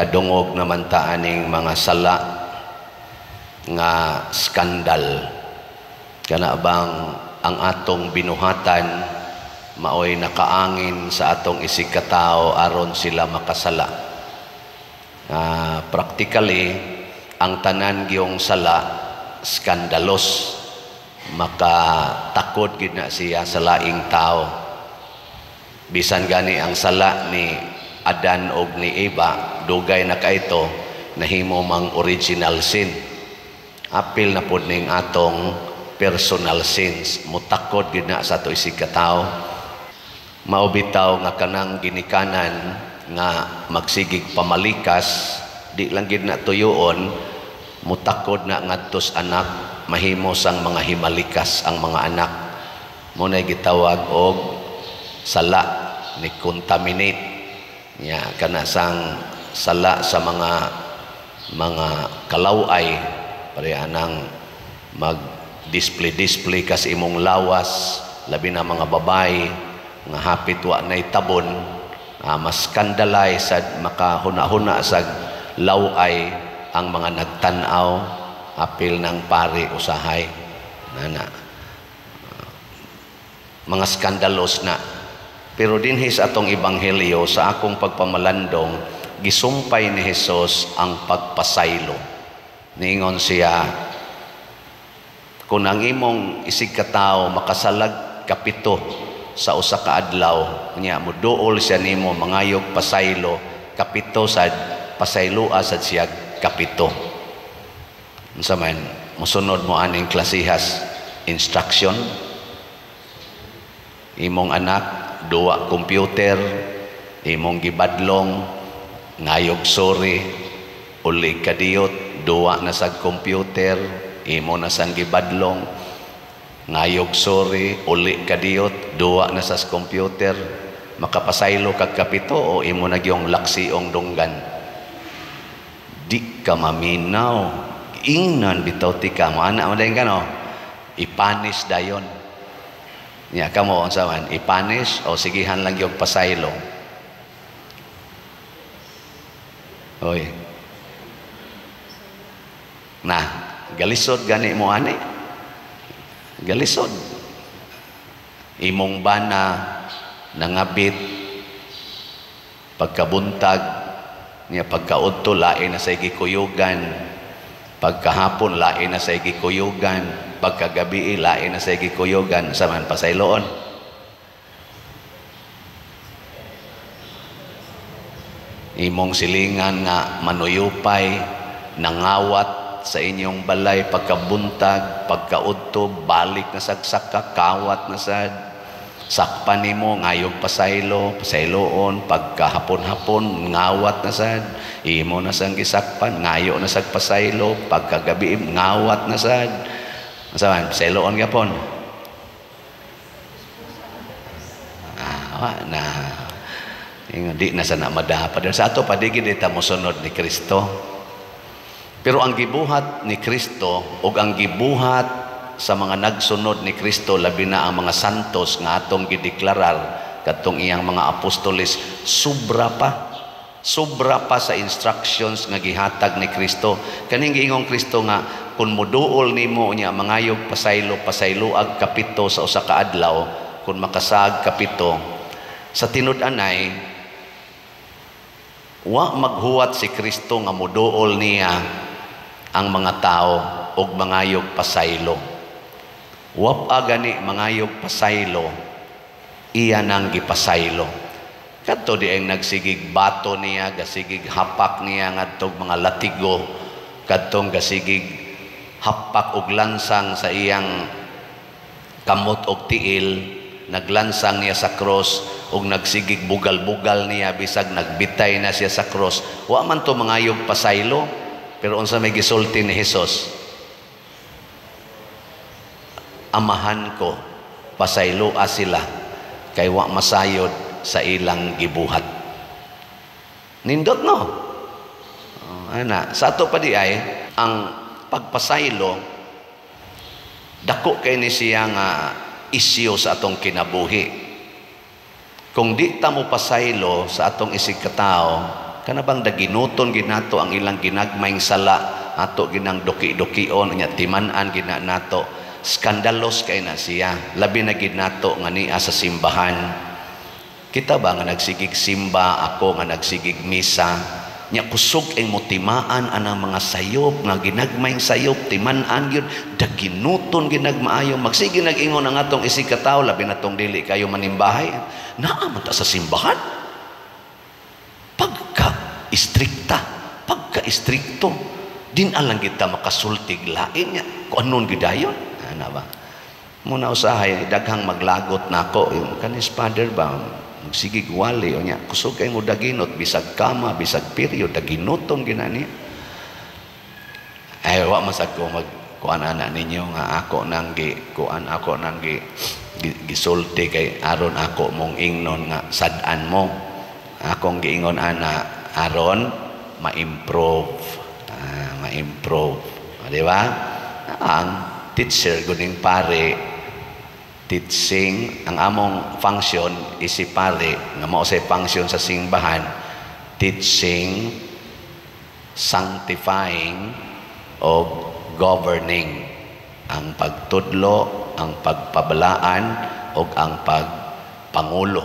Kadungog naman ta aning mga sala nga skandal. Kana bang ang atong binuhatan maoy nakaangin sa atong isig katao aron sila makasala. Practically, ang tanan giyong sala skandalos, makatakod gid na siya sa laing tao. Bisan gani ang sala ni Adan og ni Eva, dugay na kaito nahimo mang original sin. Apil na pod ning atong personal sins, mutakod gid na sa ato isig katao. Mao bitaw nga kanang ginikanan nga magsigig pamalikas, di lang gid na tuyoon, mutakod na ngadtos anak, mahimo sang mga himalikas ang mga anak. Mo na gitawag og sala ni contaminate nya, kana sang sala sa mga kalaway, pareha nang mag display display kas imong lawas, labi na mga babae nga hapit wa nay tabon, mas scandalize sad, makahuna-huna sa laway ang mga nagtan-aw, apil ng pari usahay nana, mga skandalos na. Pero dinhi sa atong ebanghelyo, sa akong pagpamalandong, gisumpay ni Hesus ang pagpasaylo. Niingon siya, kung ang imong isig katao makasalag kapito sa usa ka adlaw, nya moduol siya nimo mangayog pasaylo, kapito sad pasayloa sad siya kapito. Unsa man mosunod mo aning klasihas instruction? Imong anak duwa computer, imong gibadlong, ngayog sorry, uli kadiyot, duwa na sa computer, imo na sang gibadlong, ngayog sorry, uli kadiyot, duwa na sa computer, makapasaylo kag kapito o imo na gyung laksiong dunggan? Di ka maminaw, ingnan bitaw ti ka, mo ana mo dayon ka no, ipanis dayon. Nya kamo unsa man, ipanish o sigihan lang yung pasaylo? Oy. Na, galisod gani mo ani. Galisod. Imong bana nangabit pagkabuntag niya, pagkaudto lain na sa gikuyugan, pagkahapon lain na sa gikuyugan, pagkagabi lain na sa gikuyugan, sa man pasayloon? Imong silingan nga manuyupay, nangawat sa inyong balay pagkabuntag, pagkaudto balik na sagsaka, kawat na sad, sakpan nimo ngayog pasaylo, pasayloon, pagkahapon-hapon ngawat na sad, imo na sang gisakpan, ngayo na sag pasaylo, pagkagabi ngawat na sad. Unsa man pasayloon gyapon? Wa na. Ingon di na sana madapa. Sa ato padigid ta mosunod ni Kristo. Pero ang gibuhat ni Kristo ug ang gibuhat sa mga nagsunod ni Kristo, labi na ang mga santos nga atong gideklarar kadtong iyang mga apostoles, sobra pa. Sobra pa sa instructions nga gihatag ni Kristo. Kaning giingong Kristo nga kun moduol nimo unya mangayog pasaylo, pasayloag kapito sa usa ka adlaw, kun makasaag kapito sa tinud-anay, wa maghuwat si Kristo nga moduol niya ang mga tao og mangayog pasaylo. Wa pa gani mangayog pasaylo, iya nang gipasaylo. Kadto di ang nagsigig bato niya, gasigig hapak niya ngadtog mga latigo, kadtong gasigig hapak og lansang sa iyang kamot og tiil, naglansang niya sa cross og nagsigig bugal-bugal niya bisag nagbitay na siya sa cross. Wa man to mangayog pasaylo, pero unsa may gisulti ni Hesus? Amahan ko, pasayloa sila kay wa masayod sa ilang gibuhat. Nindot no? Oh, ana, sa ato pa di ay ang pagpasaylo dako kay ni siya nga isyu sa atong kinabuhi. Kung di ta mo pasaylo sa atong isig katao, Kana bang daginuton ginato ang ilang ginagmayng sala, ato ginang duki-dukion nya timan-an gina nato. Skandalos kay na siya, labi na gid nato nga nia sa simbahan. Kita ba nga nagsigig simba, ako nga nagsigig misa, nya kusog ang motimaan anang mga sayop nga ginagmayng sayop, timan-an gyud, daginuton ginagmaayo. Magsige nag-ingon ang atong isig katawo, labi na tong dili kayo manimbahay, naa man ta sa simbahan, pagka istrikta, pagka istrikto, din alang kita makasultig lain niya kung anon gidayon ana ba. Muna usahay daghang maglagot nako yung kanis father ba, magsigig wali o nya kusog kay mo daginot bisag kama bisag period, daginuton ginani. Ay, wa masag ko mag kuan ana ninyo nga ako nang gi kuan, ako nang gi gisulti kay aron ako mong ingnon nga sad-an mo. Akong giingon ana aron ma-improve, ma-improve, di ba? Ang teacher guning pare, teaching ang among function isi pare nga mao say function sa simbahan, teaching, sanctifying o governing, ang pagtudlo, ang pagpabalaan o ang pagpangulo.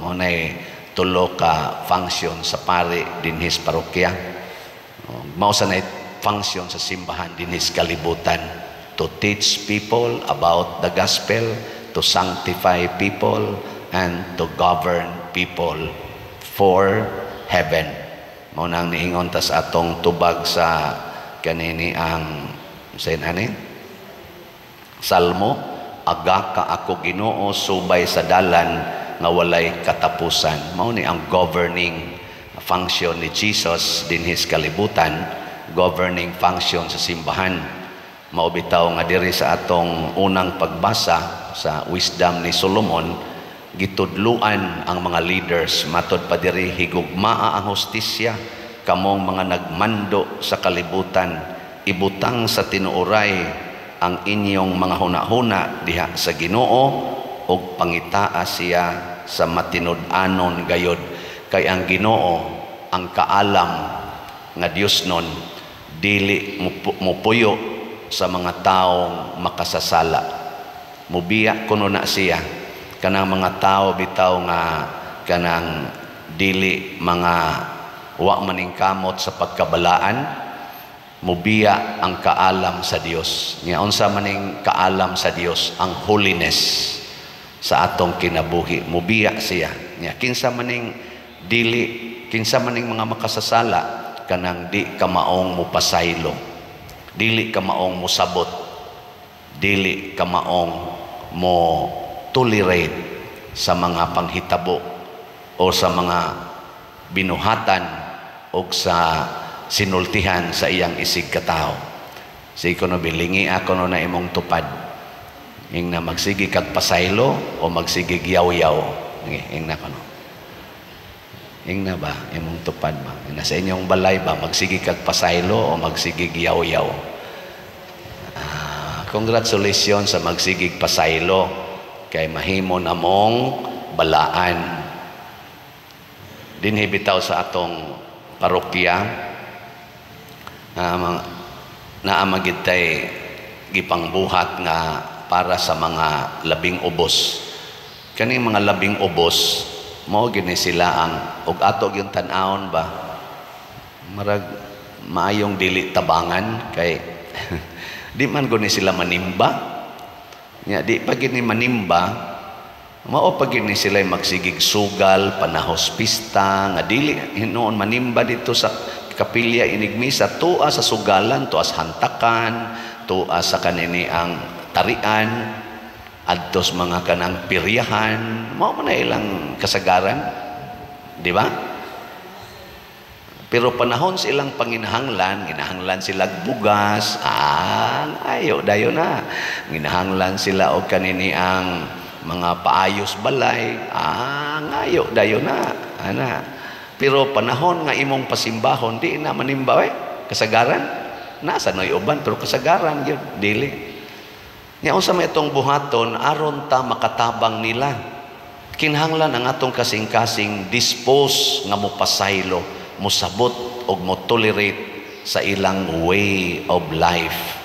Mao nay tulo ka function sa pare dinhis parokya. Mao sa nay function sa simbahan dinhis kalibutan, to teach people about the gospel, to sanctify people, and to govern people for heaven. Mao nang niingon ta sa atong tubag sa kanini ang sa ani Salmo, "Agaka ako, Ginoo, subay sa dalan nga walay katapusan." Mao ni ang governing function ni Jesus dinhis kalibutan, governing function sa simbahan. Mao bitaw nga diri sa atong unang pagbasa sa Wisdom ni Solomon, gitudluan ang mga leaders. Matod pa diri, "Higugmaa ang hustisya, kamong mga nagmando sa kalibutan. Ibutang sa tinuoray ang inyong mga hunahuna diha sa Ginoo ug pangitaa siya sa matinud-anon gayod, kay ang Ginoo, ang kaalam nga Dios nun, dili mupuyo sa mga taong makasasala." Mubiya kuno na siya kanang mga tao bitaw nga kanang dili mga wa maningkamot sa pagkabalaan. Mubiya ang kaalam sa Dios. Nya unsa maning kaalam sa Dios? Ang holiness sa atong kinabuhi. Mubiya siya. Nya kinsa maning dili, kinsa maning mga makasasala? Kanang di kamaong mupasaylo, dili kamaong musabot, dili kamaong mo tolerate sa mga panghitabo o sa mga binuhatan o sa sinultihan sa iyang isig katao. Sige kuno, bilingi ako no na imong tupad. Ing na magsige kag pasaylo o magsigig yaw-yaw. Ing na kuno. Ing na ba imong tupad ba? Ing na sa inyong balay ba, magsige kag pasaylo o magsigig yaw-yaw? Congratulations sa magsigig pasaylo kay mahimo namong balaan. Dinhi bitaw sa atong parokya, naa magid tay gipangbuhat nga para sa mga labing ubos. Kaning mga labing ubos, mao gini sila ang ug ato gyud tan-awon ba, marag maayong dili tabangan kay di man guni sila manimba. Nya di pa gini manimba, mao pa gini sila magsigig sugal panahos pista nga dili hinuon manimba dito sa kapilya inig misa, tua sa sugalan, tua sa hantakan, tua sa kanini ang tarian, adtos mga kanang piryahan. Mao man na ilang kasagaran, di ba? Pero panahon sa ilang panginahanglan, ginahanglan sila bugas, ayo dayo na. Ginahanglan sila og kanini ang mga paayos balay, ayo dayo na. Ana. Pero panahon nga imong pasimbahon, di na manimba eh. Kasagaran, nasa noy uban pero kasagaran gyud dili. Nya unsa may itong buhaton aron ta makatabang nila? Kinahanglan ang atong kasing-kasing dispose nga mopasaylo, Mosabot og mo tolerate sa ilang way of life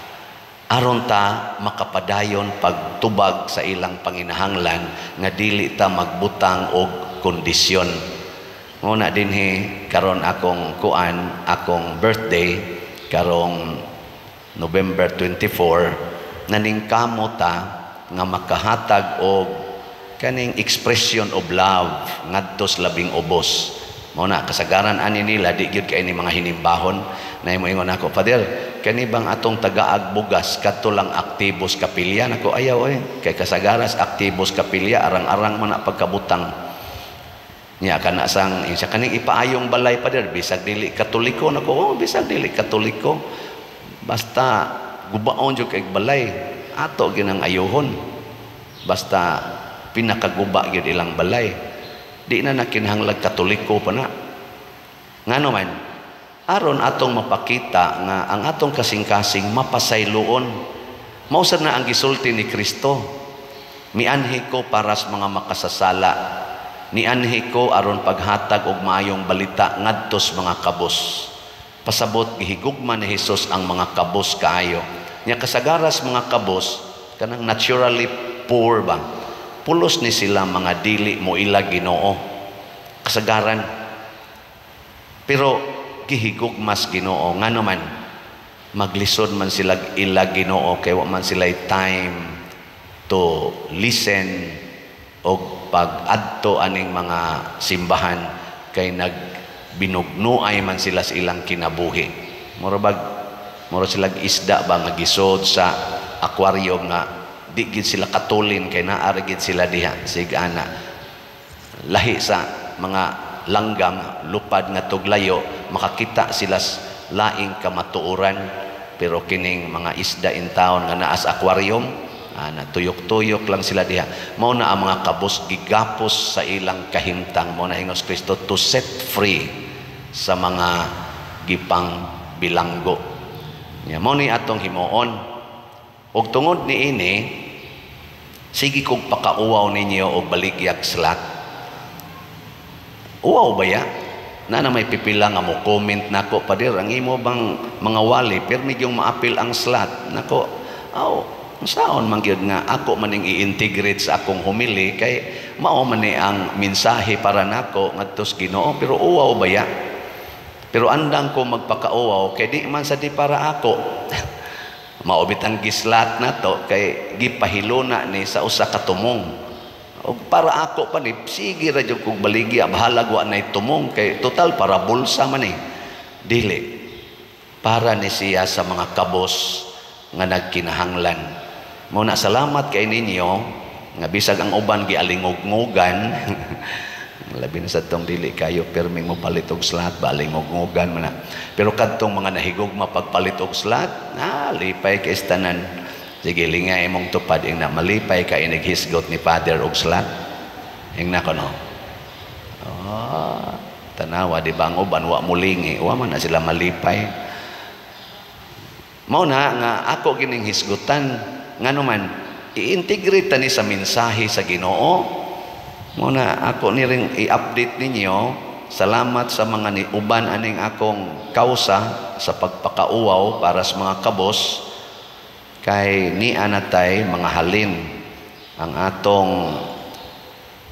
aron ta makapadayon pagtubag sa ilang panginahanglan nga dili ta magbutang og kondisyon. Mao na dinhi karon akong kuan, akong birthday karong November 24, naningkamo ta nga makahatag og kaning expression of love ngadto sa labing ubos. Mao na kasagaran ani nila di gyud kay ni mga hinimbahon na mo ingon ako, "Father, kani bang atong tagaag bugas kadto lang aktibos kapilya?" Nako, ayaw eh, kay kasagaras aktibos kapilya arang-arang man na pagkabutang niya kana sang siya kaning ipaayong balay, Father, bisag dili Katoliko. Nako, oh, bisag dili Katoliko, basta gubaon jud kay balay, ato ginang ayuhon. Basta pinakaguba gyud ilang balay, di na nakinahanglag Katoliko pa na. Ngano man, aron atong mapakita nga ang atong kasing-kasing mapasayloon. Mao sad na ang gisulti ni Kristo, "Mianhi ko para sa mga makasasala, nianhi ko aron paghatag og maayong balita ngadto sa mga kabos." Pasabot, gihigugma ni Hesus ang mga kabos kaayo. Nya kasagaras mga kabos, kanang naturally poor ba, pulos ni sila mga dili mo ila Ginoo kasagaran, pero gihigugmas Ginoo. Ngano man, maglisod man sila ila Ginoo kay wa man sila time to listen og pag-adto aning mga simbahan kay nagbinugnuay man sila sa ilang kinabuhi. Mura bag mura sila isda ba nga gisod sa aquarium nga di gid sila katulin kay naa ra gid sila diha. Sig ana, lahi sa mga langgam, lupad nga tuglayo, makakita sila laing kamatuoran, pero kining mga isda in town nga naa sa aquarium na tuyok-tuyok lang sila diha. Mao na ang mga kabos gigapos sa ilang kahimtang. Mao na ingos Kristo to set free sa mga gipang bilanggo nya. Mao ni atong himuon. Og tungod niini, sige kog pakauwaw ninyo og baligyag slot. Uwaw ba ya? Na may pipila nga mo comment nako, "Pader, ang imo bang mga wali permi yung maapil ang slot?" Nako, aw, saon man gyud nga ako maning i-integrate sa akong homily kay mao man ni ang mensahe para nako ngadto sa Ginoo, pero uwaw ba ya? Pero andang ko magpakauwaw kay di man sa di para ako. Mao bitang gislat na to kay gipahiluna ni sa usa ka tumong. Og para ako pa ni, sige ra jud kog baligya, bahalag wa nay tumong kay total para bulsa man eh. Dili. Para ni siya sa mga kabos nga nagkinahanglan. Mao na salamat kay ninyo nga bisag ang uban gialingog-ngogan, labi na sa tong dili kayo perming mo palit og slot ba, alingog-ngogan man na. Pero kadtong mga nahigugma pagpalit og slot na, lipay kay tanan. Sige, lingay imong tupad ing na malipay ka inighisgot ni Father og slot. Ing na kono. Oh, tanawa, di ba ang uban wa mulingi, wa man na sila malipay. Mao na nga ako gining hisgutan, ngano man i-integrate ta ni sa mensahe sa Ginoo. Mao na ako ni ring i-update ninyo. Salamat sa mga ni uban aning akong kausa sa pagpakauwaw para sa mga kabos kay ni anatay mga halin ang atong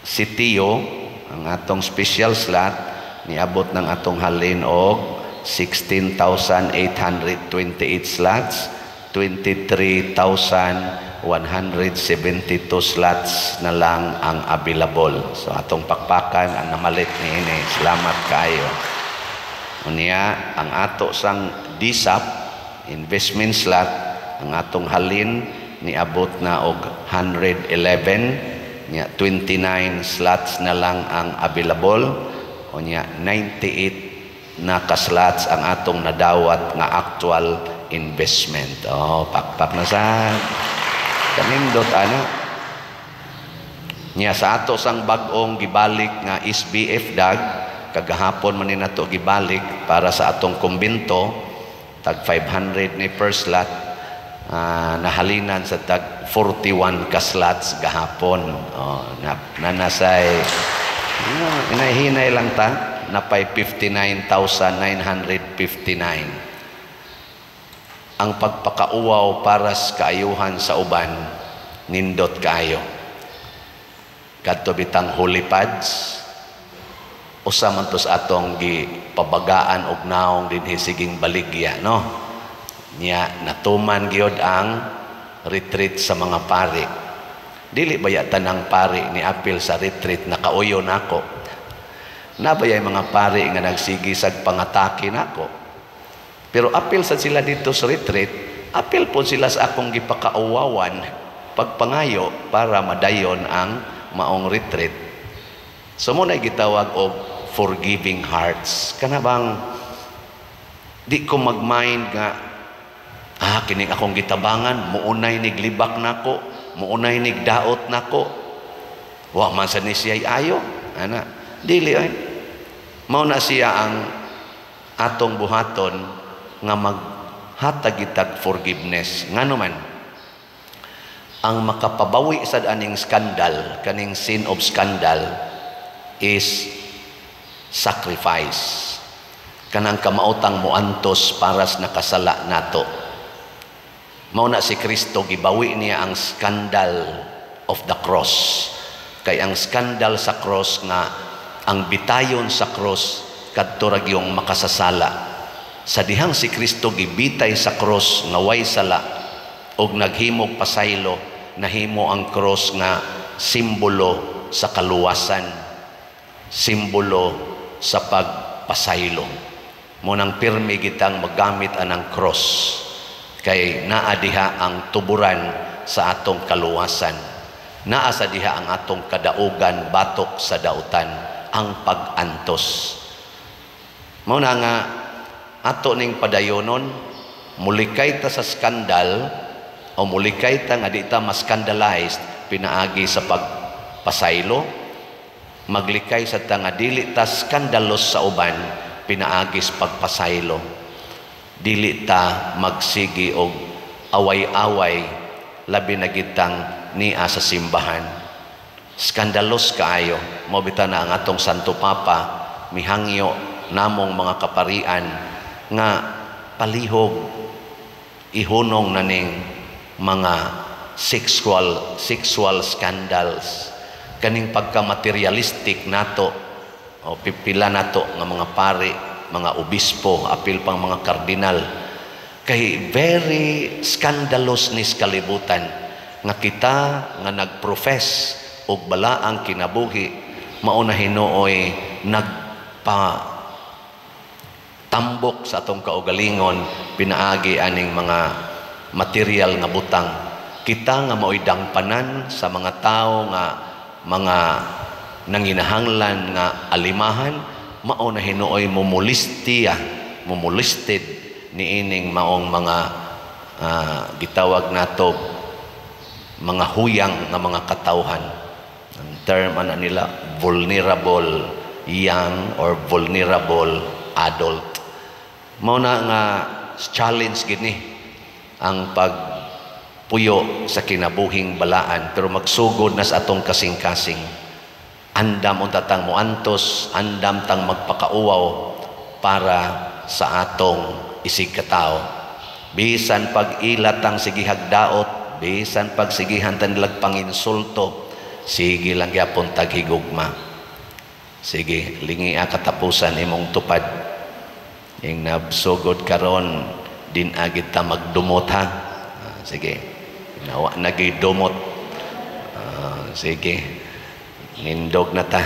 sitiyo, ang atong special slot, niabot ng atong halin og 16,828 slots, 23,172 slots na lang ang available. So atong pakpakan ang namalit ni ini. Salamat kayo. Unya, ang ato sang DSAP investment slot, ang atong halin niabot na og 111 nya, 29 slots na lang ang available. Unya, 98 na ka-slots ang atong nadawat nga actual investment. Oh, pakpak na sa kanindot ana. Nya sa ato sang bag-ong gibalik nga SBF DAG, kagahapon man ni nato gibalik para sa atong kumbento, tag 500 ni per slot, nahalinan sa tag 41 ka slots gahapon. Oh, na, nanasay, hinay-hinay lang ta. Napay 59,959. Ang pagpakauwaw para sa kaayuhan sa uban, nindot kaayo. Kadto bitang holy pads, usa man to sa atong gipabagaan og naong dinhi, siging baligya, no? Nya natuman gyud ang retreat sa mga pari. Dili baya tanang pari ni apil sa retreat nakauyo nako? Nabayay mga pari nga nagsigi sag pangatake nako. Pero apil sa sila dito sa retreat, apil po sila sa akong gipakauwawan pagpangayo para madayon ang maong retreat. So mo na gitawag og forgiving hearts. Kana bang di ko mag-mind nga, ah, kining akong gitabangan, muunay niglibak nako, muunay nigdaot nako. Wa man sa ni siya ayo ana. Dili ay mao na siya ang atong buhaton nga maghatag itag forgiveness. Ngano man ang makapabawi sa aning scandal, kaning sin of scandal, is sacrifice, kanang kamaotang muantos para sa nakasala nato. Mao na si Kristo, gibawi niya ang scandal of the cross. Kay ang scandal sa cross nga ang bitayon sa cross kadto ra gyung makasasala. Sa dihang si Kristo gibitay sa cross nga way sala og naghimog pasaylo, nahimo ang cross nga simbolo sa kaluwasan, simbolo sa pagpasaylo. Mo nang pirmi gitang magamit anang cross kay naa diha ang tuburan sa atong kaluwasan. Naa sa diha ang atong kadaugan batok sa dautan, ang pag-antos. Mao na nga ato ning padayonon, mulikay ta sa skandal o mulikay ta nga di ta ma-scandalized pinaagi sa pagpasaylo, maglikay sa ta nga dili ta skandalos sa uban pinaagi sa pagpasaylo. Dili ta magsigi og away-away, labi na gitang nia sa simbahan. Skandalos kaayo. Mao bitaw na ang atong Santo Papa mihangyo namong mga kaparian nga palihog ihunong na ning mga sexual scandals, kaning pagka-materialistic nato o pipila nato nga mga pari, mga obispo, apil pang mga kardinal, kay very scandalous ni kalibutan nga kita nga nagprofess og balaang kinabuhi mao na hinuoy nagpa tambok sa atong kaugalingon pinaagi aning mga material nga butang. Kita nga mao'y dangpanan sa mga tao nga mga nanginahanglan nga alimahan, mao na hinuoy mumulistiya, mumulisted niining maong mga gitawag nato mga huyang nga mga katawhan. Ang term ana nila, vulnerable young or vulnerable adult. Mao na nga challenge gini ang pagpuyo sa kinabuhing balaan, pero magsugod na sa atong kasing-kasing. Andam unta tang moantos, andam tang magpakauwaw para sa atong isig katao. Bisan pag ilatang sigihag daot, bisan pag sigihan tanilag panginsulto, sige lang gyapon taghigugma. Sige, lingia katapusan imong tupad. Ing nabsugod karon din agit ta magdumot ha. Sige. Nawa nagidumot. Sige. Nindog na ta.